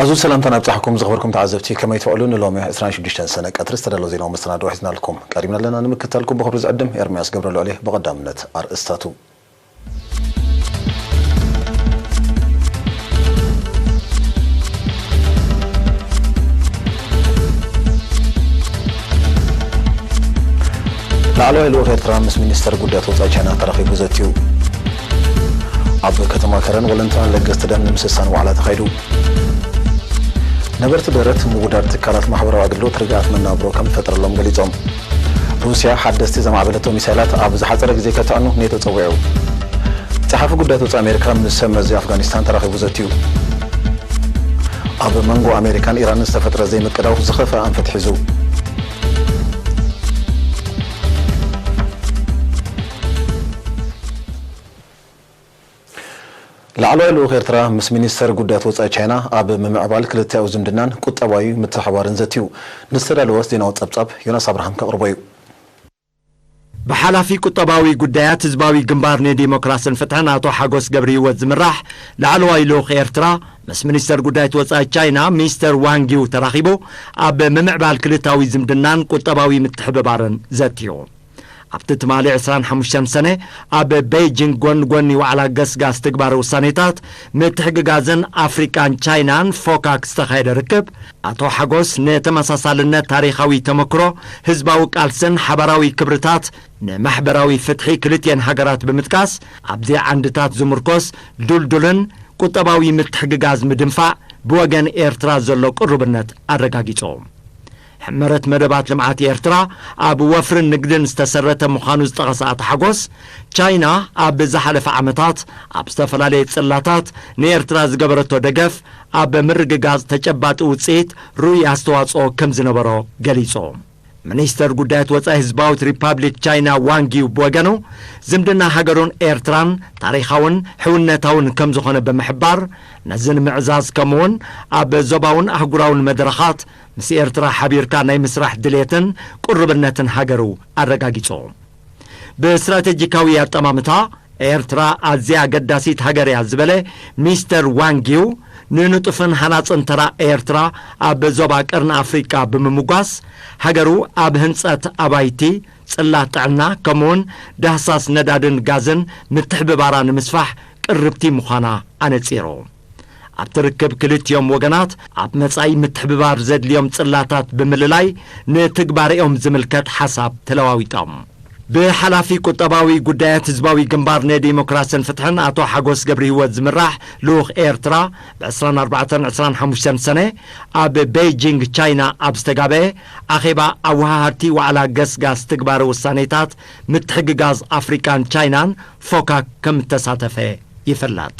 ብዙ ሰላምታን ኣብጻሕኩም ዝኽበርኩም ተዓዘብቲ፣ ከመይ ትውዕሉ? ንሎሚ ዕስራን ሽዱሽተን ሰነ ቀትሪ ዝተዳለወ ዜናዊ መሰናድኦ ሒዝናልኩም ቀሪብና ኣለና። ንምክትታልኩም ብኽብሪ ዝዕድም ኤርምያስ ገብረልዑል እየ። ብቐዳምነት ኣርእስታቱ። ላዕለዋይ ልኡኽ ኤርትራ ምስ ሚኒስተር ጉዳያት ወጻኢ ቻይና ተራኺቡ ዘትዩ። ኣብ ከተማ ከረን ወለንታን ለገስቲ ደም ንምስሳን ዋዕላ ተኻይዱ። ነበርቲ ደረት ምውዳድ ትካላት ማሕበራዊ ኣገልግሎት ርግኣት መናብሮ ከም ዝፈጠረሎም ገሊጾም። ሩስያ ሓደስቲ ዘማዕበለቶ ሚሳይላት ኣብ ዝሓጸረ ግዜ ከተዕኑ ኔቶ ጸዊዑ። ጸሓፊ ጉዳያት ወጻኢ ኣሜሪካ ምስ ሰብ መዚ ኣፍጋኒስታን ተራኺቡ ዘትዩ። ኣብ መንጎ ኣሜሪካን ኢራንን ዝተፈጥረ ዘይምቅዳው ዝኸፍአ ኣንፈት ሒዙ። ላዕለዋይ ልኡኽ ኤርትራ ምስ ሚኒስተር ጉዳያት ወጻኢ ቻይና ኣብ ምምዕባል ክልቲኣዊ ዝምድናን ቁጠባዊ ምትሕብባርን ዘትዩ። ንዝተዳለወ ዜናዊ ጸብጻብ ዮናስ ኣብርሃም ከቕርቦ እዩ። ብሓላፊ ቁጠባዊ ጉዳያት ህዝባዊ ግንባር ንዲሞክራስን ፍትሕን ኣቶ ሓጎስ ገብረህይወት ዝምራሕ ላዕለዋይ ልኡኽ ኤርትራ ምስ ሚኒስተር ጉዳያት ወጻኢ ቻይና ሚስተር ዋንጊው ተራኺቡ ኣብ ምምዕባል ክልታዊ ዝምድናን ቁጠባዊ ምትሕብባርን ዘትዩ። ኣብቲ ትማሊ ዕስራን ሓሙሽተን ሰነ ኣብ ቤይጂንግ ጎኒ ጎኒ ዋዕላ ገስጋስ ትግባረ ውሳኔታት ምትሕግጋዝን ኣፍሪቃን ቻይናን ፎካክ ዝተኻየደ ርክብ፣ ኣቶ ሓጎስ ንተመሳሳልነት ታሪኻዊ ተመክሮ፣ ህዝባዊ ቃልስን ሓባራዊ ክብርታት ንማሕበራዊ ፍትሒ ክልቲኤን ሃገራት ብምጥቃስ፣ ኣብዚ ዓንድታት ዝምርኮስ ድልዱልን ቁጠባዊ ምትሕግጋዝ ምድንፋዕ ብወገን ኤርትራ ዘሎ ቅሩብነት ኣረጋጊጹ። ሕመረት መደባት ልምዓት ኤርትራ ኣብ ወፍርን ንግድን ዝተሰረተ ምዃኑ ዝጠቐሰ ኣቶ ሓጎስ፣ ቻይና ኣብ ዝሓለፈ ዓመታት ኣብ ዝተፈላለየ ጽላታት ንኤርትራ ዝገበረቶ ደገፍ ኣብ ምርግጋጽ ተጨባጢ ውጽኢት ርኡይ ኣስተዋጽኦ ከም ዝነበሮ ገሊጹ። ሚኒስተር ጉዳያት ወጻኢ ህዝባዊት ሪፓብሊክ ቻይና ዋንጊው ብወገኑ፣ ዝምድና ሃገሩን ኤርትራን ታሪኻውን ሕውነታውን ከም ዝኾነ ብምሕባር፣ ነዚ ንምዕዛዝ ከምኡውን ኣብ ዞባውን ኣህጉራውን መድረኻት ምስ ኤርትራ ሓቢርካ ናይ ምስራሕ ድሌትን ቅሩብነትን ሃገሩ ኣረጋጊጹ። ብስትራቴጂካዊ ኣጠማምታ ኤርትራ ኣዝያ ኣገዳሲት ሃገር እያ ዝበለ ሚስተር ዋንጊው፣ ንንጡፍን ሃናጽን ተራ ኤርትራ ኣብ ዞባ ቀርኒ ኣፍሪቃ ብምምጓስ፣ ሃገሩ ኣብ ህንጸት ኣባይቲ፣ ጽላት ጥዕና፣ ከምኡውን ዳህሳስ ነዳድን ጋዝን ምትሕብባራ ንምስፋሕ ቅርብቲ ምዃና ኣነጺሩ። ኣብቲ ርክብ ክልቲኦም ወገናት ኣብ መጻኢ ምትሕብባር ዘድልዮም ጽላታት ብምልላይ ንትግባረኦም ዝምልከት ሓሳብ ተለዋዊጦም። ብሓላፊ ቁጠባዊ ጉዳያት ህዝባዊ ግንባር ንዲሞክራስን ፍትሕን ኣቶ ሓጎስ ገብረህይወት ዝምራሕ ልኡኽ ኤርትራ ብዕስራን ኣርባዕተን ዕስራን ሓሙሽተን ሰነ ኣብ ቤይጂንግ ቻይና ኣብ ዝተጋበአ ኣኼባ ኣወሃሃድቲ ዋዕላ ገስጋስ ትግባረ ውሳኔታት ምትሕግጋዝ ኣፍሪቃን ቻይናን ፎካክ ከም እተሳተፈ ይፍለጥ።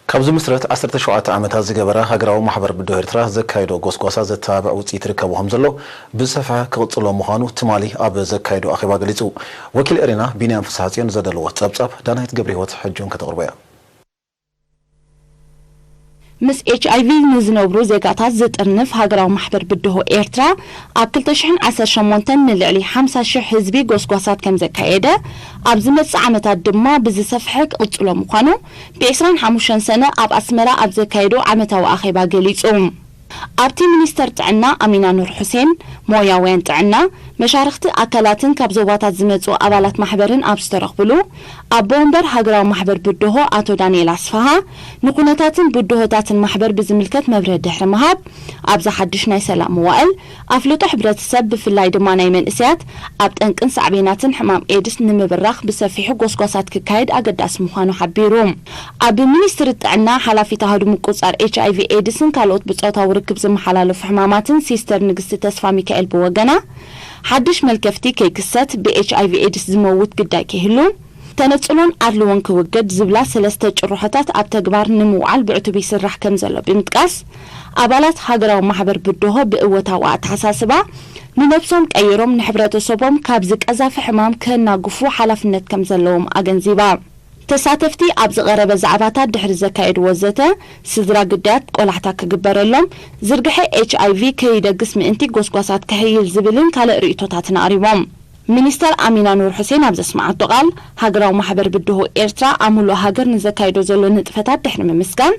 ካብ ዝምስረት ዓሰርተ ሸውዓተ ዓመታት ዝገበረ ሃገራዊ ማሕበር ብድሆ ኤርትራ ዘካየዶ ጎስጓሳ ዘተባብዕ ውጽኢት ይርከቦ ከም ዘሎ ብዝሰፍሐ ክቕጽሎ ምዃኑ ትማሊ ኣብ ዘካየዶ ኣኼባ ገሊጹ። ወኪል ኤሪና ቢንያም ፍስሓጽዮን ዘደለዎ ጸብጻብ ዳናይት ገብረህይወት ሕጂ እውን ከተቕርቦ እያ። ምስ ኤች ኣይ ቪ ንዝነብሩ ዜጋታት ዝጥርንፍ ሃገራዊ ማሕበር ብድሆ ኤርትራ ኣብ ክልተ ሽሕን ዓሰርተ ሸሞንተን ንልዕሊ ሓምሳ ሽሕ ህዝቢ ጎስጓሳት ከም ዘካየደ፣ ኣብ ዝመጽእ ዓመታት ድማ ብዝሰፍሐ ክቕጽሎ ምዃኑ ብዕስራን ሓሙሽተን ሰነ ኣብ ኣስመራ ኣብ ዘካየዶ ዓመታዊ ኣኼባ ገሊጹ። ኣብቲ ሚኒስተር ጥዕና ኣሚና ኑር ሑሴን፣ ሞያውያን ጥዕና፣ መሻርኽቲ ኣካላትን ካብ ዞባታት ዝመጹ ኣባላት ማሕበርን ኣብ ዝተረኽብሉ፣ ኣቦ ወንበር ሃገራዊ ማሕበር ብድሆ ኣቶ ዳንኤል ኣስፍሃ፣ ንኩነታትን ብድሆታትን ማሕበር ብዝምልከት መብርሂ ድሕሪ ምሃብ፣ ኣብዚ ሓድሽ ናይ ሰላም መዋእል፣ ኣፍልጦ ሕብረተሰብ ብፍላይ ድማ ናይ መንእሰያት ኣብ ጠንቅን ሳዕቤናትን ሕማም ኤድስ ንምብራኽ ብሰፊሑ ጎስጓሳት ክካየድ ኣገዳሲ ምዃኑ ሓቢሩ። ኣብ ሚኒስትሪ ጥዕና ሓላፊት ኣሃዱ ምቁጽጻር ኤች ኣይ ቪ ኤድስን ካልኦት ብጾታዊ ርክብ ዝመሓላለፉ ሕማማትን ሲስተር ንግስቲ ተስፋሚካኤል ብወገና፣ ሓድሽ መልከፍቲ ከይክሰት፣ ብ ኤች ኣይ ቪ ኤድስ ዝመውት ግዳይ ከይህሉ፣ ተነጽሎን ኣድልዎን ክውገድ ዝብላ ሰለስተ ጭርሖታት ኣብ ተግባር ንምውዓል ብዕቱብ ይስራሕ ከም ዘሎ ብምጥቃስ፣ ኣባላት ሃገራዊ ማሕበር ብድሆ ብእወታዊ ኣተሓሳስባ ንነብሶም ቀይሮም ንሕብረተሰቦም ካብዚ ቀዛፊ ሕማም ከናግፉ ሓላፍነት ከም ዘለዎም ኣገንዚባ። ተሳተፍቲ ኣብዚ ቀረበ ዛዕባታት ድሕሪ ዘካየድዎ ዘተ፣ ስድራ ግዳያት ቆላሕታ ክግበረሎም፣ ዝርግሐ ኤች ኣይ ቪ ከይደግስ ምእንቲ ጎስጓሳት ክሕይል ዝብልን ካልእ ርእይቶታትን ኣቕሪቦም። ሚኒስተር ኣሚና ኑር ሑሴን ኣብ ዘስመዓቶ ቃል፣ ሃገራዊ ማሕበር ብድሆ ኤርትራ ኣብ ምሉእ ሃገር ንዘካይዶ ዘሎ ንጥፈታት ድሕሪ ምምስጋን፣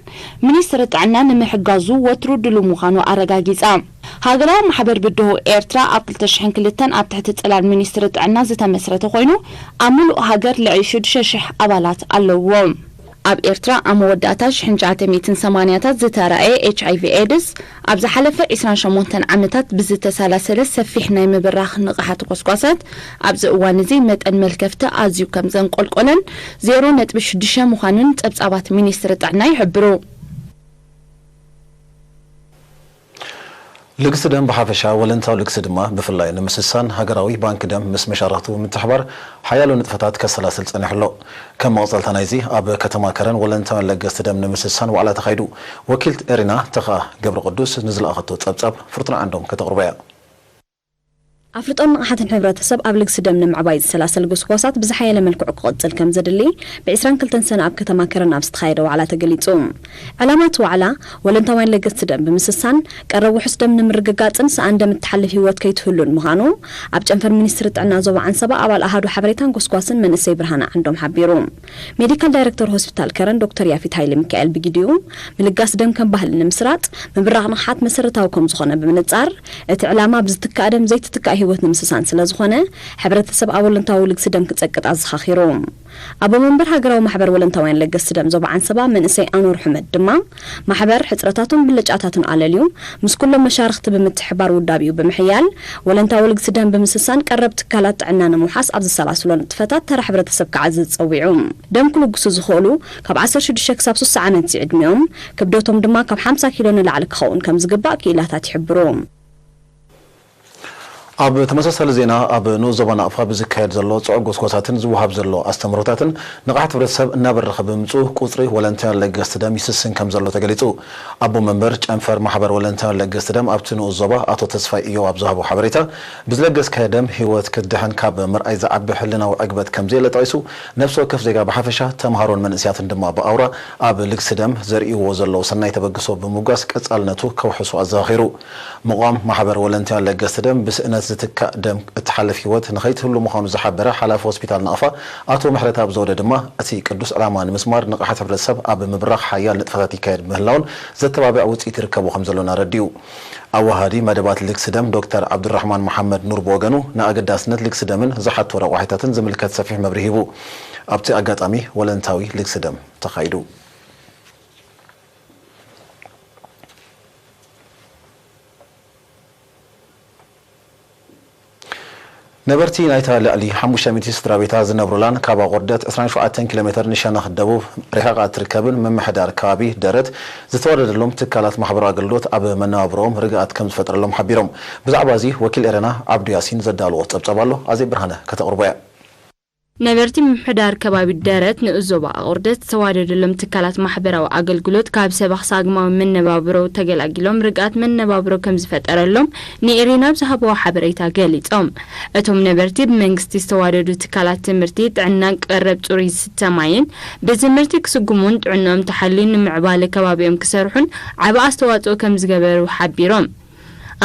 ሚኒስትሪ ጥዕና ንምሕጋዙ ወትሩ ድሉው ምዃኑ ኣረጋጊጻ። ሃገራዊ ማሕበር ብድሆ ኤርትራ ኣብ ክልተ ሽሕን ክልተን ኣብ ትሕቲ ጽላል ሚኒስትሪ ጥዕና ዝተመስረተ ኮይኑ፣ ኣብ ምሉእ ሃገር ልዕሊ ሽዱሽተ ሽሕ ኣባላት ኣለውዎ። ኣብ ኤርትራ ኣብ መወዳእታ ሽሕን ትሽዓተ ሚእትን ሰማንያታት ዝተራእየ ኤች ኣይ ቪ ኤድስ፣ ኣብ ዝሓለፈ ዒስራን ሸሞንተን ዓመታት ብዝተሰላሰለ ሰፊሕ ናይ ምብራኽ ንቕሓት ጎስጓሳት፣ ኣብዚ እዋን እዚ መጠን መልከፍቲ ኣዝዩ ከም ዘንቆልቆለን ዜሮ ነጥቢ ሽዱሽተ ምዃኑን ጸብጻባት ሚኒስትሪ ጥዕና ይሕብሩ። ልግሲ ደም ብሓፈሻ፣ ወለንታዊ ልግሲ ድማ ብፍላይ ንምስሳን፣ ሃገራዊ ባንኪ ደም ምስ መሻርኽቱ ብምትሕባር ሓያሎ ንጥፈታት ከሰላስል ጸኒሑ ኣሎ። ከም መቐጸልታ ናይዚ፣ ኣብ ከተማ ከረን ወለንታውያን ለገስቲ ደም ንምስሳን ዋዕላ ተኻይዱ። ወኪልት ኤሪና ተኸኣ ገብረቅዱስ ንዝለኣኸቶ ጸብጻብ ፍርቱና ዓንዶም ከተቕርቦ እያ። ኣፍልጦን ንቕሓትን ሕብረተሰብ ኣብ ልግሲ ደም ንምዕባይ ዝሰላሰል ጎስጓሳት ብዝሓየለ መልክዑ ክቕጽል ከም ዘድሊ፣ ብ ዒስራን ክልተን ሰነ ኣብ ከተማ ከረን ኣብ ዝተኻየደ ዋዕላ ተገሊጹ። ዕላማ እቲ ዋዕላ፣ ወለንታውያን ለገስቲ ደም ብምስሳን፣ ቀረብ ውሑስ ደም ንምርግጋጽን ሰኣን ደም እትሓልፍ ህይወት ከይትህሉን ምዃኑ፣ ኣብ ጨንፈር ሚኒስትሪ ጥዕና ዞባ ዓንሰባ ኣባል ኣሃዱ ሓበሬታን ጎስጓስን መንእሰይ ብርሃነ ዓንዶም ሓቢሩ። ሜዲካል ዳይሬክተር ሆስፒታል ከረን ዶክተር ያፊት ሃይለ ሚካኤል ብግዲኡ፣ ምልጋስ ደም ከም ባህሊ ንምስራጽ፣ ምብራቕ ንቕሓት መሰረታዊ ከም ዝኾነ ብምንጻር፣ እቲ ዕላማ ብዝትካእ ደም ዘይትትካእ ህይወት ንምስሳን ስለ ዝኾነ፣ ሕብረተሰብ ኣብ ወለንታዊ ልግሲ ደም ክጸቅጥ ኣዘኻኺሩ። ኣቦ መንበር ሃገራዊ ማሕበር ወለንታውያን ለገስቲ ደም ዞባ ዓንሰባ መንእሰይ ኣንወር ሑመድ ድማ፣ ማሕበር ሕጽረታቱን ብልጫታቱን ኣለልዩ፣ ምስ ኩሎም መሻርኽቲ ብምትሕባር ውዳቤኡ ብምሕያል፣ ወለንታዊ ልግሲ ደም ብምስሳን ቀረብ ትካላት ጥዕና ንምውሓስ ኣብ ዝሰላስሎ ንጥፈታት ተራ ሕብረተሰብ ክዓዝዝ ጸዊዑ። ደም ክልግሱ ዝኽእሉ ካብ ዓሰርተ ሽዱሽተ ክሳብ ስሳ ዓመት ዝዕድሚኦም፣ ክብደቶም ድማ ካብ ሓምሳ ኪሎ ንላዕሊ ክኸውን ከም ዝግባእ ክኢላታት ይሕብሩ። ኣብ ተመሳሳሊ ዜና፣ ኣብ ንኡስ ዞባ ናቕፋ ብዝካየድ ዘሎ ጽዑቕ ጎስጓሳትን ዝወሃብ ዘሎ ኣስተምህሮታትን ንቕሓት ሕብረተሰብ እናበረኸ ብምምጽኡ፣ ቁጽሪ ወለንታውያን ለገስቲ ደም ይስስን ከም ዘሎ ተገሊጹ። ኣቦ መንበር ጨንፈር ማሕበር ወለንታውያን ለገስቲ ደም ኣብቲ ንኡስ ዞባ ኣቶ ተስፋይ እዮብ ኣብ ዝሃቦ ሓበሬታ፣ ብዝለገስካዮ ደም ህይወት ክትድሕን ካብ ምርኣይ ዝዓቢ ሕልናዊ ዕግበት ከም ዘየለ ጠቒሱ፣ ነፍሲ ወከፍ ዜጋ ብሓፈሻ፣ ተምሃሮን መንእሰያትን ድማ ብኣውራ ኣብ ልግሲ ደም ዘርእይዎ ዘለዉ ሰናይ ተበግሶ ብምምጓስ ቀጻልነቱ ከውሕሱ ኣዘኻኺሩ። ምቋም ማሕበር ወለንታውያን ለገስቲ ደም ብስእነት ዝትካእ ደም እትሓልፍ ህይወት ንኸይትህሉ ምዃኑ ዝሓበረ ሓላፊ ሆስፒታል ናቕፋ ኣቶ ምሕረተኣብ ዘውደ ድማ፣ እቲ ቅዱስ ዕላማ ንምስማር ንቕሓት ሕብረተሰብ ኣብ ምብራኽ ሓያል ንጥፈታት ይካየድ ምህላውን ዘተባብዕ ውጽኢት ይርከቦ ከም ዘሎን ኣረዲኡ። ኣወሃዲ መደባት ልግሲ ደም ዶክተር ዓብዱራሕማን መሓመድ ኑር ብወገኑ፣ ንኣገዳስነት ልግሲ ደምን ዝሓቶ ረቋሒታትን ዝምልከት ሰፊሕ መብርሂ ሂቡ። ኣብቲ ኣጋጣሚ ወለንታዊ ልግሲ ደም ተኻይዱ። ነበርቲ ናይታ ልዕሊ ሓሙሽተ ሚእቲ ስድራ ቤታት ዝነብሩላን ካብ ኣቑርደት ዕስራን ሸውዓተን ኪሎ ሜተር ንሸነኽ ደቡብ ርሒቓ እትርከብን ምምሕዳር ከባቢ ደረት ዝተዋደደሎም ትካላት ማሕበራዊ ኣገልግሎት ኣብ መነባብሮኦም ርግኣት ከም ዝፈጠረሎም ሓቢሮም። ብዛዕባ እዚ ወኪል ኤረና ዓብዱ ያሲን ዘዳለዎ ጸብጻብ ኣሎ፣ ኣዜብ ብርሃነ ከተቕርቦ እያ። ነበርቲ ምምሕዳር ከባቢ ደረት ንኡስ ዞባ ኣቑርደት ዝተዋደደሎም ትካላት ማሕበራዊ ኣገልግሎት ካብ ሰባኽ ሳግማዊ መነባብሮ ተገላጊሎም ርግኣት መነባብሮ ከም ዝፈጠረሎም ንኤሪና ኣብ ዝሃብዎ ሓበሬታ ገሊጾም። እቶም ነበርቲ ብመንግስቲ ዝተዋደዱ ትካላት ትምህርቲ፣ ጥዕናን ቀረብ ጽሩይ ዝስተ ማይን ብትምህርቲ ክስጉሙን ጥዕንኦም ተሓልዩ ንምዕባለ ከባቢኦም ክሰርሑን ዓቢ ኣስተዋጽኦ ከም ዝገበሩ ሓቢሮም።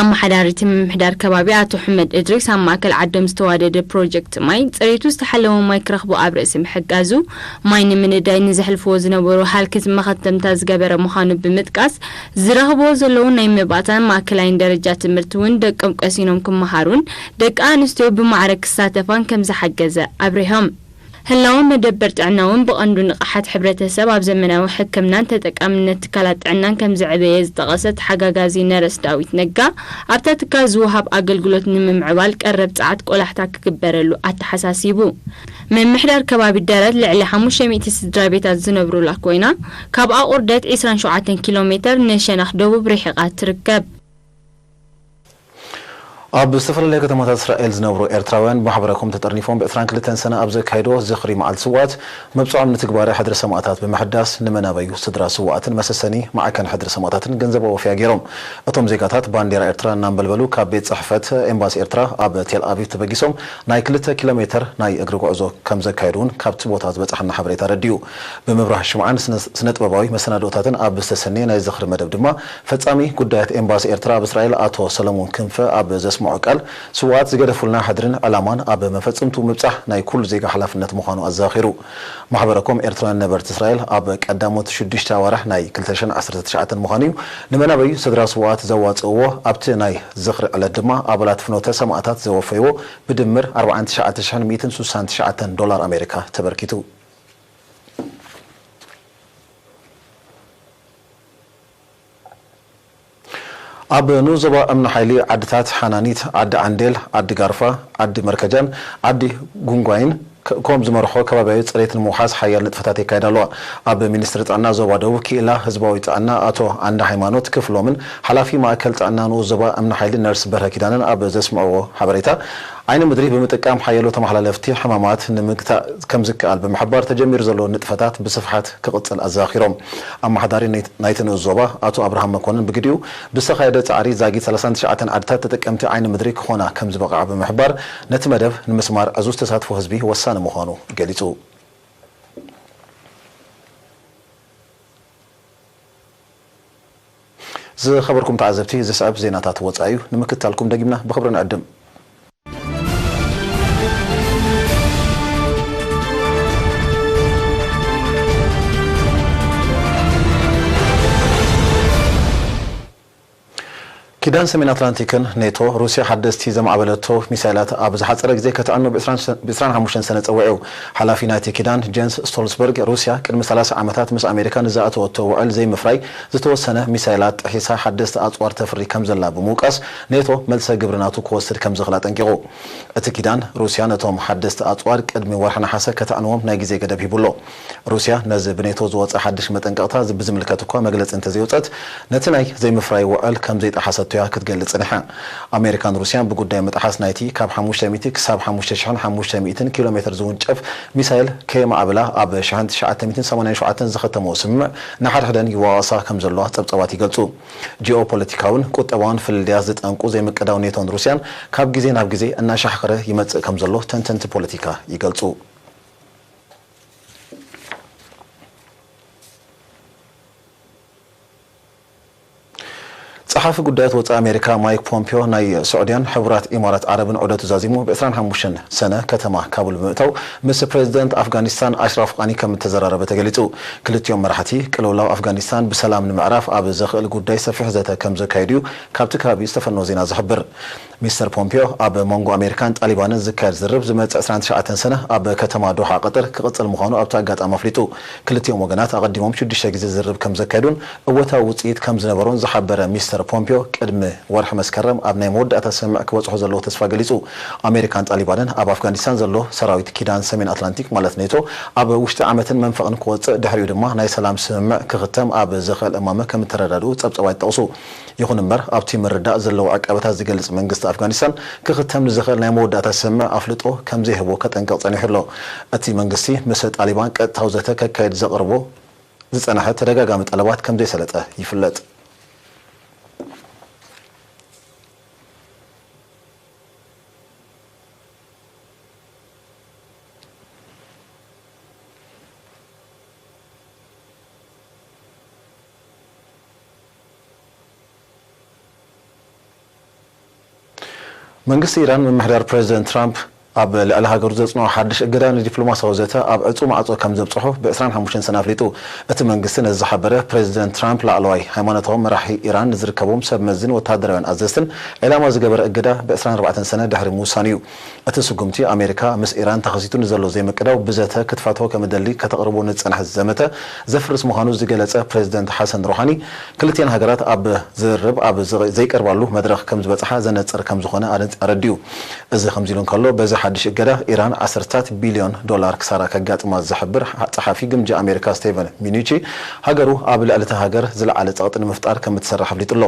ኣመሓዳሪ እቲ ምምሕዳር ከባቢ ኣቶ ሕመድ እድሪስ ኣብ ማእከል ዓዶም ዝተዋደደ ፕሮጀክት ማይ፣ ጽሬቱ ዝተሓለወ ማይ ክረኽቡ ኣብ ርእሲ ምሕጋዙ፣ ማይ ንምንዳይ ንዘሕልፍዎ ዝነበሩ ሃልክት መኸተምታ ዝገበረ ምዃኑ ብምጥቃስ፣ ዝረኽብዎ ዘለዉ ናይ መባእታን ማእከላይን ደረጃ ትምህርቲ እውን ደቆም ቀሲኖም ክመሃሩን ደቂ ኣንስትዮ ብማዕረ ክሳተፋን ከም ዝሓገዘ ኣብሪሆም። ህላወ መደበር ጥዕና እውን ብቐንዱ ንቕሓት ሕብረተሰብ ኣብ ዘመናዊ ሕክምናን ተጠቃምነት ትካላት ጥዕናን ከም ዘዕበየ ዝጠቐሰ ተሓጋጋዚ ነረስ ዳዊት ነጋ፣ ኣብታ ትካል ዝወሃብ ኣገልግሎት ንምምዕባል ቀረብ ጸዓት ቆላሕታ ክግበረሉ ኣተሓሳሲቡ። ምምሕዳር ከባቢ ደረት ልዕሊ ሓሙሽተ ሚእቲ ስድራ ቤታት ዝነብሩላ ኮይና፣ ካብ ኣቑርደት ዕስራን ሸውዓተን ኪሎ ሜተር ንሸነኽ ደቡብ ርሒቓ ትርከብ። ኣብ ዝተፈላለያ ከተማታት እስራኤል ዝነብሩ ኤርትራውያን ብማሕበረ ኮም ተጠርኒፎም ብ ዕስራን ክልተን ሰነ ኣብ ዘካየድዎ ዝኽሪ መዓልቲ ስውኣት መብጽዖም ንትግባረ ሕድሪ ሰማእታት ብምሕዳስ ንመናበዩ ስድራ ስውኣትን መሰሰኒ ማዕከን ሕድሪ ሰማእታትን ገንዘባዊ ወፊያ ገይሮም። እቶም ዜጋታት ባንዴራ ኤርትራ እናንበልበሉ ካብ ቤት ጽሕፈት ኤምባሲ ኤርትራ ኣብ ቴል ኣቪቭ ተበጊሶም ናይ ክልተ ኪሎ ሜተር ናይ እግሪ ጉዕዞ ከም ዘካየዱ እውን ካብቲ ቦታ ዝበጻሓና ሓበሬታ ኣረዲኡ። ብምብራህ ሽምዓን ስነ-፣ ስነ-ጥበባዊ መሰናድኦታትን ኣብ ዝተሰነየ ናይ ዝኽሪ መደብ ድማ፣ ፈጻሚ ጉዳያት ኤምባሲ ኤርትራ ኣብ እስራኤል ኣቶ ሰለሞን ክንፈ ኣብ ዘስ-፣ ስምዑ ቃል፣ ስውኣት ዝገደፉልና ሕድርን ዕላማን ኣብ መፈጸምቱ ምብጻሕ ናይ ኩሉ ዜጋ ሓላፍነት ምዃኑ ኣዘኻኺሩ። ማሕበረ ኮም ኤርትራውያን ነበርቲ እስራኤል ኣብ ቀዳሞት ሽዱሽተ ኣዋርሕ ናይ ክልተ ሽሕን ዓሰርተ ትሽዓተን ምዃኑ እዩ፣ ንመናበዩ ስድራ ስውኣት ዘዋጽእዎ፣ ኣብቲ ናይ ዝኽሪ ዕለት ድማ ኣባላት ፍኖተ ሰማእታት ዘወፈይዎ ብድምር ኣርባዓን ትሽዓተ ሽሕን ሚእትን ስሳን ትሽዓተን ዶላር ኣሜሪካ ተበርኪቱ። ኣብ ንኡስ ዞባ እምኒ ሓይሊ ዓድታት ሓናኒት፣ ዓዲ ዓንዴል፣ ዓዲ ጋርፋ፣ ዓዲ መርከጃን ዓዲ ጉንጓይን ከ-፣ ኮም ዝመርሖ ከባቢያዊ ጽሬት ንምውሓስ ሓያል ንጥፈታት የካይዳ ኣለዋ። ኣብ ሚኒስትሪ ጥዕና ዞባ ደቡብ ክኢላ ህዝባዊ ጥዕና ኣቶ ኣንዳ ሃይማኖት ክፍሎምን ሓላፊ ማእከል ጥዕና ንኡስ ዞባ እምኒ ሓይሊ ነርስ በርሀ ኪዳነን ኣብ ዘስምዕዎ ሓበሬታ፣ ዓይኒ ምድሪ ብምጥቃም ሓያሎ ተመሓላለፍቲ ሕማማት ንምግታእ ከም ዝከኣል ብምሕባር፣ ተጀሚሩ ዘሎ ንጥፈታት ብስፍሓት ክቕጽል ኣዘኻኺሮም። ኣመሓዳሪ ናይ-፣ ናይቲ ንኡስ ዞባ ኣቶ ኣብርሃም መኮንን ብግዲኡ፣ ብዝተኻየደ ጻዕሪ ዛጊት ሰላሳን ትሽዓተን ዓድታት ተጠቀምቲ ዓይኒ ምድሪ ክኾና ከም ዝበቕዓ ብምሕባር፣ ነቲ መደብ ንምስማር ዕዙዝ ተሳትፎ ህዝቢ ወሳኒ ምዃኑ ገሊጹ። ዝኸበርኩም ተዓዘብቲ፣ ዝስዕብ ዜናታት ወጻኢ እዩ። ንምክትታልኩም ደጊምና ብኽብሪ ንዕድም። ኪዳን ሰሜን ኣትላንቲክን ኔቶ፣ ሩስያ ሓደስቲ ዘማዕበለቶ ሚሳይላት ኣብ ዝሓጸረ ግዜ ከተዕኑ ብ ዕስራን ሓሙሽተን ሰነ ጸዊዑ። ሓላፊ ናይቲ ኪዳን ጀንስ ስቶልስበርግ፣ ሩስያ ቅድሚ ሰላሳ ዓመታት ምስ ኣሜሪካ ንዝኣተወቶ ውዕል ዘይምፍራይ ዝተወሰነ ሚሳይላት ጥሒሳ ሓደስቲ ኣጽዋር ተፍሪ ከም ዘላ ብምውቃስ፣ ኔቶ መልሰ ግብሪ ናቱ ክወስድ ከም ዝኽእል ኣጠንቂቑ። እቲ ኪዳን፣ ሩስያ ነቶም ሓደስቲ ኣጽዋር ቅድሚ ወርሒ ነሓሰ ከተዕንዎም ናይ ግዜ ገደብ ሂቡ ኣሎ። ሩስያ ነዚ ብኔቶ ዝወጸ ሓድሽ መጠንቀቕታ ብዝምልከት እኳ መግለጺ እንተዘይወጸት፣ ነቲ ናይ ዘይምፍራይ ውዕል ከም ዘይጠሓሰቶ እያ ክትገልጽ ጸኒሓ። ኣሜሪካን ሩስያን ብጉዳይ ምጥሓስ ናይቲ ካብ ሓሙሽተ ሚእቲ ክሳብ ሓሙሽተ ሽሕን ሓሙሽተ ሚእትን ኪሎ ሜትር ዝውንጨፍ ሚሳይል ከየማዕብላ ኣብ ሸሕን ትሽዓተ ሚእትን ሰማንያን ሸውዓተን ዝኸተመኦ ስምምዕ፣ ንሓድሕደን ይዋቐሳ ከም ዘለዋ ጸብጻባት ይገልጹ። ጂኦፖለቲካውን ቁጠባውን ፍልልያት ዝጠንቁ ዘይምቅዳው ኔቶን ሩስያን ካብ ግዜ ናብ ግዜ እናሻሕኸረ ይመጽእ ከም ዘሎ ተንተንቲ ፖለቲካ ይገልጹ። ጸሓፊ ጉዳያት ወጻኢ ኣሜሪካ ማይክ ፖምፒዮ ናይ ስዑድያን ሕቡራት ኢማራት ዓረብን ዑደቱ ዛዚሙ ብ ዕስራን ሓሙሽተን ሰነ ከተማ ካቡል ብምእታው ምስ ፕሬዚደንት ኣፍጋኒስታን ኣሽራፍ ቃኒ ከም እተዘራረበ ተገሊጹ። ክልቲኦም መራሕቲ ቅልውላው ኣፍጋኒስታን ብሰላም ንምዕራፍ ኣብ ዘኽእል ጉዳይ ሰፊሕ ዘተ ከም ዘካየዱ እዩ ካብቲ ከባቢ ዝተፈነወ ዜና ዝሕብር። ሚስተር ፖምፒዮ ኣብ መንጎ ኣሜሪካን ጣሊባንን ዝካየድ ዝርርብ ዝመጽእ ዕስራን ትሽዓተን ሰነ ኣብ ከተማ ዶሓ ቀጠር ክቕጽል ምዃኑ ኣብቲ ኣጋጣሚ ኣፍሊጡ። ክልቲኦም ወገናት ኣቐዲሞም ሽዱሽተ ግዜ ዝርርብ ከም ዘካየዱን እወታዊ ውጽኢት ከም ዝነበሮን ዝሓበረ ሚስተር ፖምፒዮ፣ ቅድሚ ወርሒ መስከረም ኣብ ናይ መወዳእታ ስምምዕ ክበጽሑ ዘለዎ ተስፋ ገሊጹ። ኣሜሪካን ጣሊባንን ኣብ ኣፍጋኒስታን ዘሎ ሰራዊት ኪዳን ሰሜን ኣትላንቲክ ማለት ኔቶ ኣብ ውሽጢ ዓመትን መንፈቕን ክወጽእ፣ ድሕሪኡ ድማ ናይ ሰላም ስምምዕ ክኽተም ኣብ ዝኽእል እማመ ከም እተረዳድኡ ጸብጻባት ይጠቕሱ። ይኹን እምበር፣ ኣብቲ ምርዳእ ዘለዎ ዕቀበታት ዝገልጽ መንግስቲ ኣፍጋኒስታን ክኽተም ንዝኽእል ናይ መወዳእታ ስምምዕ ኣፍልጦ ከም ዘይህቦ ከጠንቅቕ ጸኒሑ ኣሎ። እቲ መንግስቲ ምስ ጣሊባን ቀጥታዊ ዘተ ከካይድ ዘቕርቦ ዝጸንሐ ተደጋጋሚ ጠለባት ከም ዘይሰለጠ ይፍለጥ። መንግስቲ ኢራን፣ ምምሕዳር ፕሬዚደንት ትራምፕ ኣብ ልዕሊ ሃገሩ ዘጽንዖ ሓድሽ እገዳ ንዲፕሎማሲያዊ ዘተ ኣብ ዕጹ ማዕጾ ከም ዘብጽሖ ብ ዕስራን ሓሙሽተን ሰነ ኣፍሊጡ። እቲ መንግስቲ ነዚ ዝሓበረ፣ ፕሬዚደንት ትራምፕ ላዕለዋይ ሃይማኖታዊ መራሒ ኢራን ንዝርከቦም ሰብ መዝን ወተሃደራውያን ኣዘዝትን ዒላማ ዝገበረ እገዳ ብ ዕስራን ኣርባዕተን ሰነ ድሕሪ ምውሳኑ እዩ። እቲ ስጉምቲ፣ ኣሜሪካ ምስ ኢራን ተኸሲቱ ንዘሎ ዘይምቅዳው ብዘተ ክትፈትሖ ከም እደሊ ከተቕርቦ ንዝጸንሐ ዘመተ ዘፍርስ ምዃኑ ዝገለጸ ፕሬዚደንት ሓሰን ሮሃኒ፣ ክልቲኣን ሃገራት ኣብ ዝርርብ ኣብ ዘ-፣ ዘይቀርባሉ መድረኽ ከም ዝበጽሓ ዘነጽር ከም ዝኾነ ኣረ-፣ ኣረዲኡ። እዚ ከምዚ ኢሉ እንከሎ፣ በዚ ሓድሽ እገዳ ኢራን ዓሰርታት ቢልዮን ዶላር ክሳራ ከጋጥማ ዝሕብር ጸሓፊ ግምጃ ኣሜሪካ ስቴቨን ሚኑቺ፣ ሃገሩ ኣብ ልዕሊ እታ ሃገር ዝለዓለ ጸቕጢ ንምፍጣር ከም እትሰርሕ ኣፍሊጡ ኣሎ።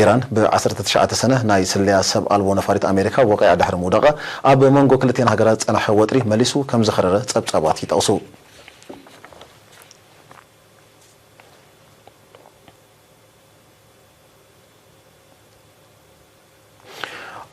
ኢራን ብ ዓሰርተ ትሽዓተ ሰነ ናይ ስለያ ሰብ ኣልቦ ነፋሪት ኣሜሪካ ወቒዓ ድሕሪ ምውዳቓ፣ ኣብ መንጎ ክልቲኣን ሃገራት ዝጸንሐ ወጥሪ መሊሱ ከም ዝኸረረ ጸብጻባት ይጠቕሱ።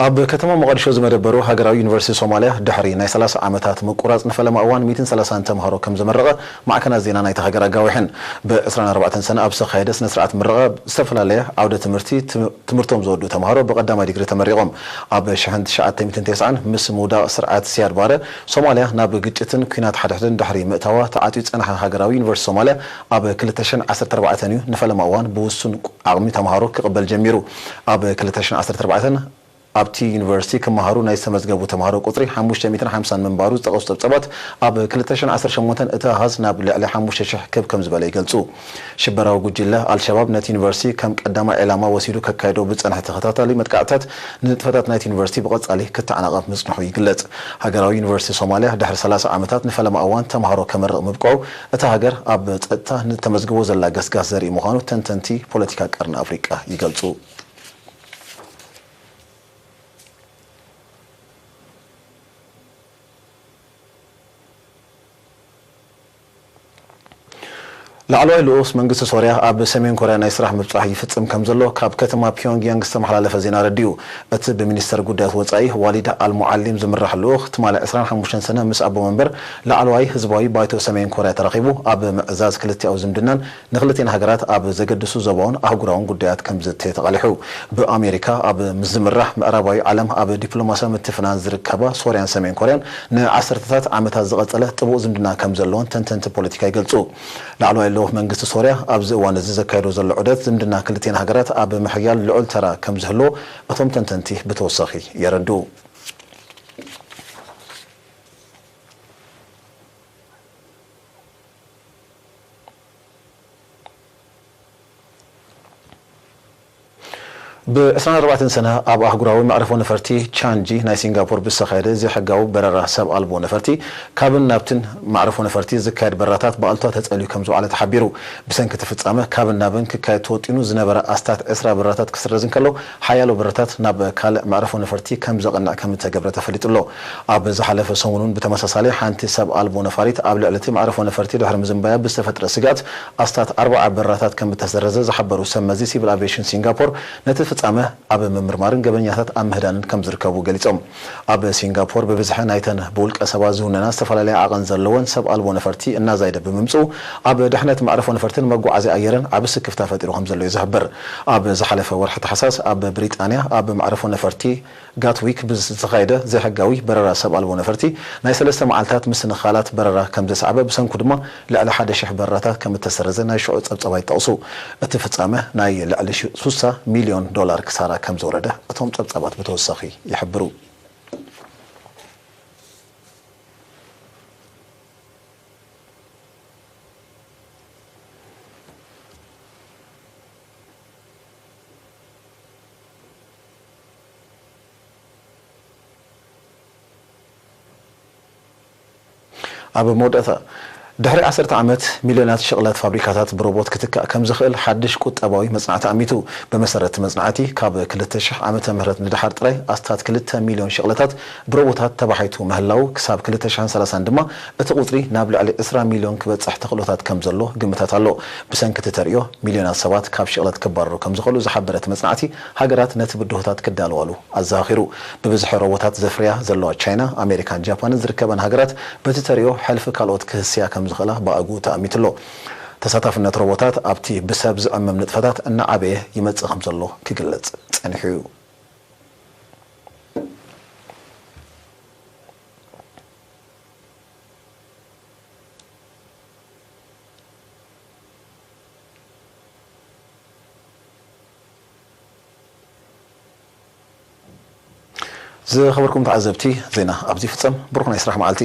ኣብ ከተማ ሞቓዲሾ ዝመደበሩ ሃገራዊ ዩኒቨርሲቲ ሶማልያ ድሕሪ ናይ ሰላሳ ዓመታት ምቁራጽ ንፈለማ እዋን ሚእትን ሰላሳን ተምሃሮ ከም ዘመረቐ ማዕከናት ዜና ናይቲ ሃገር ኣጋዊሐን። ብ ዕስራን ኣርባዕተን ሰነ ኣብ ዝተኻየደ ስነ ስርዓት ምረቓ ዝተፈላለየ ዓውደ ትምህርቲ ትም-፣ ትምህርቶም ዝወድኡ ተምሃሮ ብቐዳማይ ዲግሪ ተመሪቖም። ኣብ ሽሕን ትሽዓተ ሚእትን ተስዓን ምስ ምውዳቕ ስርዓት ሲያድ ባረ ሶማልያ ናብ ግጭትን ኲናት ሓድሕድን ድሕሪ ምእታዋ ተዓጽዩ ዝጸንሐ ሃገራዊ ዩኒቨርሲቲ ሶማልያ ኣብ ክልተ ሽሕን ዓሰርተ ኣርባዕተን እዩ ንፈለማ እዋን ብውሱን ዓቕሚ ተምሃሮ ክቕበል ጀሚሩ። ኣብ ክልተ ሽሕን ዓሰርተ ኣርባዕተን ኣብቲ ዩኒቨርሲቲ ክመሃሩ ናይ ዝተመዝገቡ ተምሃሮ ቁጽሪ ሓሙሽተ ሚእትን ሓምሳን ምንባሩ ዝጠቐሱ ጸብጻባት፣ ኣብ ክልተ ሽሕን ዓሰርተ ሸሞንተን እቲ ኣሃዝ ናብ ልዕሊ ሓሙሽተ ሽሕ ክብ ከም ዝበለ ይገልጹ። ሽበራዊ ጉጅለ ኣልሸባብ ነቲ ዩኒቨርሲቲ ከም ቀዳማይ ዕላማ ወሲዱ ከካይዶ ብዝጸንሐ ተኸታታሊ መጥቃዕትታት፣ ንንጥፈታት ናይቲ ዩኒቨርሲቲ ብቐጻሊ ክተዓናቐፍ ምጽንሑ ይግለጽ። ሃገራዊ ዩኒቨርሲቲ ሶማልያ ድሕሪ ሰላሳ ዓመታት ንፈለማ እዋን ተምሃሮ ከመርቕ ምብቅዑ፣ እታ ሃገር ኣብ ጸጥታ ንተመዝግቦ ዘላ ገስጋስ ዘርኢ ምዃኑ ተንተንቲ ፖለቲካ ቀርኒ ኣፍሪቃ ይገልጹ። ላዕለዋይ ልኡስ መንግስቲ ሶርያ ኣብ ሰሜን ኮርያ ናይ ስራሕ ምብጻሕ ይፍጽም ከም ዘሎ ካብ ከተማ ፒዮንግያንግ ዝተመሓላለፈ ዜና ኣረዲኡ። እቲ ብሚኒስተር ጉዳያት ወጻኢ ዋሊድ ኣልሙዓሊም ዝምራሕ ልኡኽ ትማሊ ዕስራን ሓሙሽተን ሰነ ምስ ኣቦ መንበር ላዕለዋይ ህዝባዊ ባይቶ ሰሜን ኮርያ ተራኺቡ ኣብ ምዕዛዝ ክልቲኣዊ ዝምድናን ንክልቲኤን ሃገራት ኣብ ዘገድሱ ዞባውን ኣህጉራውን ጉዳያት ከም ዝዝተ ተቓሊሑ። ብኣሜሪካ ኣብ ምስ ዝምራሕ ምዕራባዊ ዓለም ኣብ ዲፕሎማስያዊ ምትፍናን ዝርከባ ሶርያን ሰሜን ኮርያን ንዓሰርተታት ዓመታት ዝቐጸለ ጥቡቕ ዝምድና ከም ዘለዎን ተንተንቲ ፖለቲካ ይገልጹ። ላዕለዋይ ልኡኽ መንግስቲ ሶርያ ኣብዚ እዋን እዚ ዘካየዶ ዘሎ ዑደት ዝምድና ክልቲኤን ሃገራት ኣብ ምሕያል ልዑል ተራ ከም ዝህልዎ እቶም ተንተንቲ ብተወሳኺ የረድኡ። ብ ዕስራን ኣርባዕተን ሰነ ኣብ ኣህጉራዊ መዕርፎ ነፈርቲ ቻንጂ ናይ ሲንጋፖር ብዝተኻየደ ዘይሕጋዊ በረራ ሰብ ኣልቦ ነፈርቲ ካብን ናብትን መዕርፎ ነፈርቲ ዝካየድ በረራታት ብኣሉታ ተጸልዩ ከም ዝውዓለ ተሓቢሩ። ብሰንኪ እቲ ፍጻመ ካብን ናብን ክካየድ ተወጢኑ ዝነበረ ኣስታት ዕስራ በረራታት ክስረዝ እንከሎ፣ ሓያሎ በረራታት ናብ ካልእ መዕርፎ ነፈርቲ ከም ዘቕንዕ ከም እተገብረ ተፈሊጡ ኣሎ። ኣብ ዝሓለፈ ሰሙን እውን ብተመሳሳሊ ሓንቲ ሰብ ኣልቦ ነፋሪት ኣብ ልዕሊ እቲ መዕርፎ ነፈርቲ ድሕሪ ምዝንባያ ብዝተፈጥረ ስግኣት ኣስታት ኣርብዓ በረራታት ከም እተሰረዘ ዝሓበሩ ሰብ መዚ ሲቪል ኣቪዬሽን ሲንጋፖር፣ ነቲ ፍጻመ ኣብ ምምርማርን ገበነኛታት ኣብ ምህዳንን ከም ዝርከቡ ገሊጾም። ኣብ ሲንጋፖር ብብዝሒ ናይተን ብውልቀ ሰባት ዝውነና ዝተፈላለያ ዓቐን ዘለወን ሰብ ኣልቦ ነፈርቲ እናዛይደ ብምምጽኡ፣ ኣብ ድሕነት መዕርፎ ነፈርትን መጓዓዝያ ኣየርን ዓቢ ስክፍታ ፈጢሩ ከም ዘሎ እዩ ዝሕበር። ኣብ ዝሓለፈ ወርሒ ታሕሳስ ኣብ ብሪጣንያ ኣብ መዕርፎ ነፈርቲ ጋትዊክ ብዝተኻየደ ዘይሕጋዊ በረራ ሰብ ኣልቦ ነፈርቲ ናይ ሰለስተ መዓልታት ምስንኻላት በረራ ከም ዘስዓበ፣ ብሰንኩ ድማ ልዕሊ ሓደ ሽሕ በረራታት ከም እተሰረዘ ናይ ሽዑ ጸብጻባት ይጠቕሱ። እቲ ፍጻመ ናይ ልዕሊ ሽ-፣ ሱሳ ሚልዮን ዶላር ክሳራ ከም ዘውረደ እቶም ጸብጻባት ብተወሳኺ ይሕብሩ። ኣብ መወዳእታ፣ ድሕሪ ዓሰርተ ዓመት ሚልዮናት ሽቕለት ፋብሪካታት ብሮቦት ክትካእ ከም ዝኽእል ሓድሽ ቁጠባዊ መጽናዕቲ ኣሚቱ። ብመሰረት እቲ መጽናዕቲ፣ ካብ ክልተ ሽሕ ዓመተ ምህረት ንደሓር ጥራይ ኣስታት ክልተ ሚልዮን ሽቕለታት ብሮቦታት ተባሒቱ ምህላዉ፣ ክሳብ ክልተ ሽሕን ሰላሳን ድማ እቲ ቁጽሪ ናብ ልዕሊ ዕስራ ሚልዮን ክበጽሕ ተኽእሎታት ከም ዘሎ ግምታት ኣሎ። ብሰንኪ እቲ ተርእዮ፣ ሚልዮናት ሰባት ካብ ሽቕለት ክባረሩ ከም ዝኽእሉ ዝሓበረ እቲ መጽናዕቲ፣ ሃገራት ነቲ ብድሆታት ክዳለዋሉ ኣዘኻኺሩ። ብብዝሒ ሮቦታት ዘፍርያ ዘለዋ ቻይና፣ ኣሜሪካን ጃፓንን ዝርከበን ሃገራት፣ በቲ ተርእዮ ሕልፊ ካልኦት ክህስያ ከም ዝኽእላ ብኣግኡ ተኣሚቱ ኣሎ። ተሳታፍነት ሮቦታት ኣብቲ ብሰብ ዝዕመም ንጥፈታት እናዓበየ ይመጽእ ከም ዘሎ ክግለጽ ጸኒሑ እዩ። ዝኸበርኩም ተዓዘብቲ፣ ዜና ኣብዚ ይፍጸም። ብሩኽ ናይ ስራሕ መዓልቲ።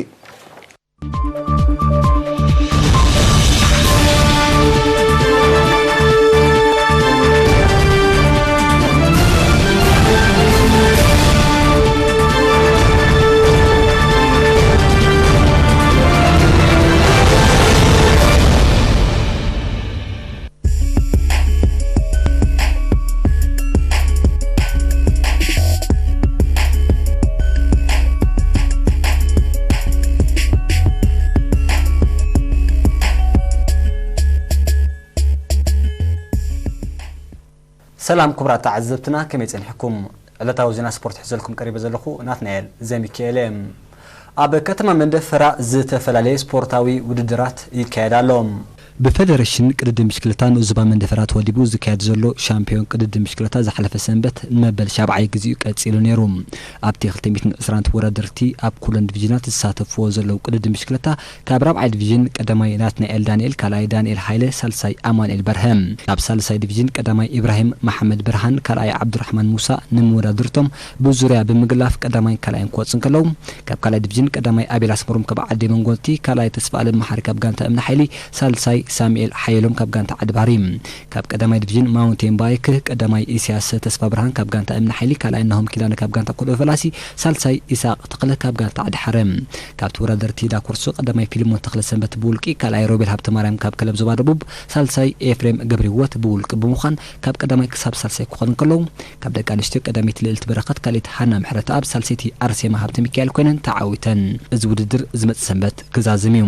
ሰላም ክቡራት ተዓዘብትና፣ ከመይ ጸኒሕኩም? ዕለታዊ ዜና ስፖርት ሒዘልኩም ቀሪበ ዘለኹ ናትናኤል ዘሚካኤል እየ። ኣብ ከተማ መንደፈራ ዝተፈላለየ ስፖርታዊ ውድድራት ይካየድ ኣሎ። ብፈደረሽን ቅድድም ብሽክለታ ንኡስ ዞባ መንደፈራ ተወዲቡ ዝካየድ ዘሎ ሻምፒዮን ቅድድም ብሽክለታ ዝሓለፈ ሰንበት ንመበል ሻብዓይ ግዜኡ ቀጺሉ ነይሩ። ኣብቲ ክልተ ሚእትን ዕስራን ተወዳደርቲ ኣብ ኩለን ዲቪዥናት ዝሳተፍዎ ዘለዉ ቅድድም ብሽክለታ ካብ ራብዓይ ዲቪዥን ቀዳማይ ናትናኤል ዳንኤል፣ ካልኣይ ዳንኤል ሃይለ፣ ሳልሳይ ኣማኑኤል በርሀ። ካብ ሳልሳይ ዲቪዥን ቀዳማይ ኢብራሂም መሓመድ ብርሃን፣ ካልኣይ ዓብዱራሕማን ሙሳ ንመወዳድርቶም ብዙርያ ብምግላፍ ቀዳማይን ካልኣይን ክወፁ እንከለዉ፣ ካብ ካልኣይ ዲቪዥን ቀዳማይ ኣቤል ኣስመሮም ካብ ዓዲ መንጎልቲ፣ ካልኣይ ተስፋ ኣለም መሓሪ ካብ ጋንታ እምኒ ሓይሊ፣ ሳልሳይ ሳሙኤል ሓየሎም ካብ ጋንታ ዓዲ ባህሪ። ካብ ቀዳማይ ዲቪዥን ማውንቴን ባይክ ቀዳማይ ኢሳያስ ተስፋ ብርሃን ካብ ጋንታ እምኒ ሓይሊ፣ ካልኣይ ናሆም ኪዳነ ካብ ጋንታ ኮልኦ ፈላሲ፣ ሳልሳይ ኢሳቅ ተኽለ ካብ ጋንታ ዓዲ ሓረ። ካብ ተወዳደርቲ ዳኮርሶ ቀዳማይ ፊልሞን ተኽለ ሰንበት ብውልቂ፣ ካልኣይ ሮቤል ሃብተ ማርያም ካብ ክለብ ዞባ ደቡብ፣ ሳልሳይ ኤፍሬም ገብረ ህይወት ብውልቂ ብምዃን ካብ ቀዳማይ ክሳብ ሳልሳይ ክኾኑ እንከለዉ፣ ካብ ደቂ ኣንስትዮ ቀዳመይቲ ልእልቲ በረኸት፣ ካልኣይቲ ሃና ምሕረተኣብ፣ ሳልሰይቲ ኣርሴማ ሃብተ ሚካኤል ኮይነን ተዓዊተን። እዚ ውድድር ዝመጽእ ሰንበት ክዛዝም እዩ።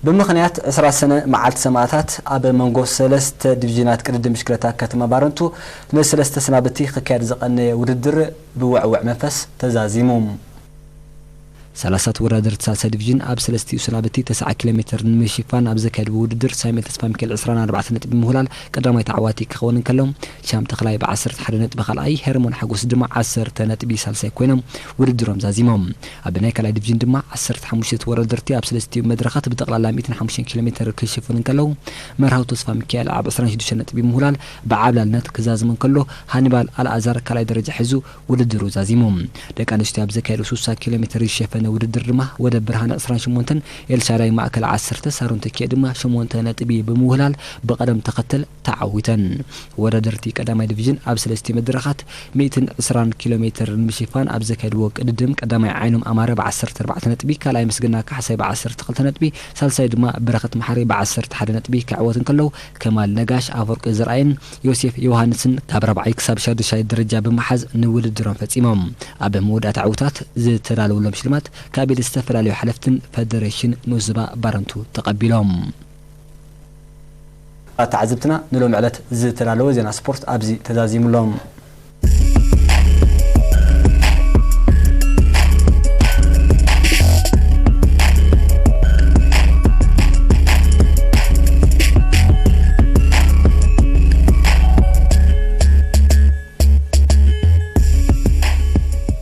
ብምኽንያት ዕስራ ሰነ መዓልቲ ሰማእታት ኣብ መንጎ ሰለስተ ዲቪዥናት ቅድድም ብሽክለታ ከተማ ባረንቱ ንሰለስተ ሰናብቲ ክካየድ ዝቐነየ ውድድር ብውዕውዕ መንፈስ ተዛዚሙ። ሰላሳ ተወዳደርቲ ሳልሳይ ዲቪዥን ኣብ ሰለስቲኡ ሰናብቲ ተስዓ ኪሎ ሜትር ንምሽፋን ኣብ ዘካየድዎ ውድድር ሳሙኤል ተስፋሚካኤል ዕስራን ኣርባዕተን ነጥቢ ምሁላል ቀዳማይ ተዓዋቲ ክኸውን እንከሎ፣ ሻም ተኽላይ ብዓሰርተ ሓደ ነጥቢ ካልኣይ፣ ሄርሞን ሓጎስ ድማ ዓሰርተ ነጥቢ ሳልሳይ ኮይኖም ውድድሮም ዛዚሞም። ኣብ ናይ ካልኣይ ዲቪዥን ድማ ዓሰርተ ሓሙሽተ ተወዳደርቲ ኣብ ሰለስቲኡ መድረኻት ብጠቕላላ ሚእትን ሓሙሽተን ኪሎ ሜትር ክሽፍኑ እንከለዉ፣ መርሃዊ ተስፋ ሚካኤል ኣብ ዕስራን ሽዱሽተን ነጥቢ ምሁላል ብዓብላልነት ክዛዝም እንከሎ፣ ሃኒባል ኣልኣዛር ካልኣይ ደረጃ ሒዙ ውድድሩ ዛዚሙ። ደቂ ኣንስትዮ ኣብ ዘካየዱ ስሳ ኪሎ ሜትር ዝሸፈነ ውድድር ድማ ወደ ብርሃን ዕስራን ሸሞንተን፣ ኤልሻዳይ ማእከል ዓሰርተ፣ ሳሮን ተኪኤ ድማ ሸሞንተ ነጥቢ ብምውህላል ብቐደም ተኸተል ተዓዊተን። ወዳደርቲ ቀዳማይ ዲቪዥን ኣብ ሰለስቲኡ መድረኻት ሚእትን ዕስራን ኪሎ ሜትር ንምሽፋን ኣብ ዘካየድዎ ቅድድም ቀዳማይ ዓይኖም ኣማረ ብዓሰርተ ኣርባዕተ ነጥቢ፣ ካልኣይ ምስግና ካሕሳይ ብዓሰርተ ክልተ ነጥቢ፣ ሳልሳይ ድማ በረኸት መሓሪ ብዓሰርተ ሓደ ነጥቢ ክዕወት እንከለዉ፣ ከማል ነጋሽ፣ ኣፈወርቂ ዘርኣይን ዮሴፍ ዮሃንስን ካብ ራብዓይ ክሳብ ሻዱሻይ ደረጃ ብምሓዝ ንውድድሮም ፈጺሞም። ኣብ መወዳእታ ዕውታት ዝተዳለወሎም ሽልማት ካብ ኢድ ዝተፈላለዩ ሓለፍትን ፈደሬሽን ንኡስ ዞባ ባረንቱ ተቐቢሎም። ተዓዘብትና ንሎሚ ዕለት ዝተዳለወ ዜና ስፖርት ኣብዚ ተዛዚሙ ኣሎ።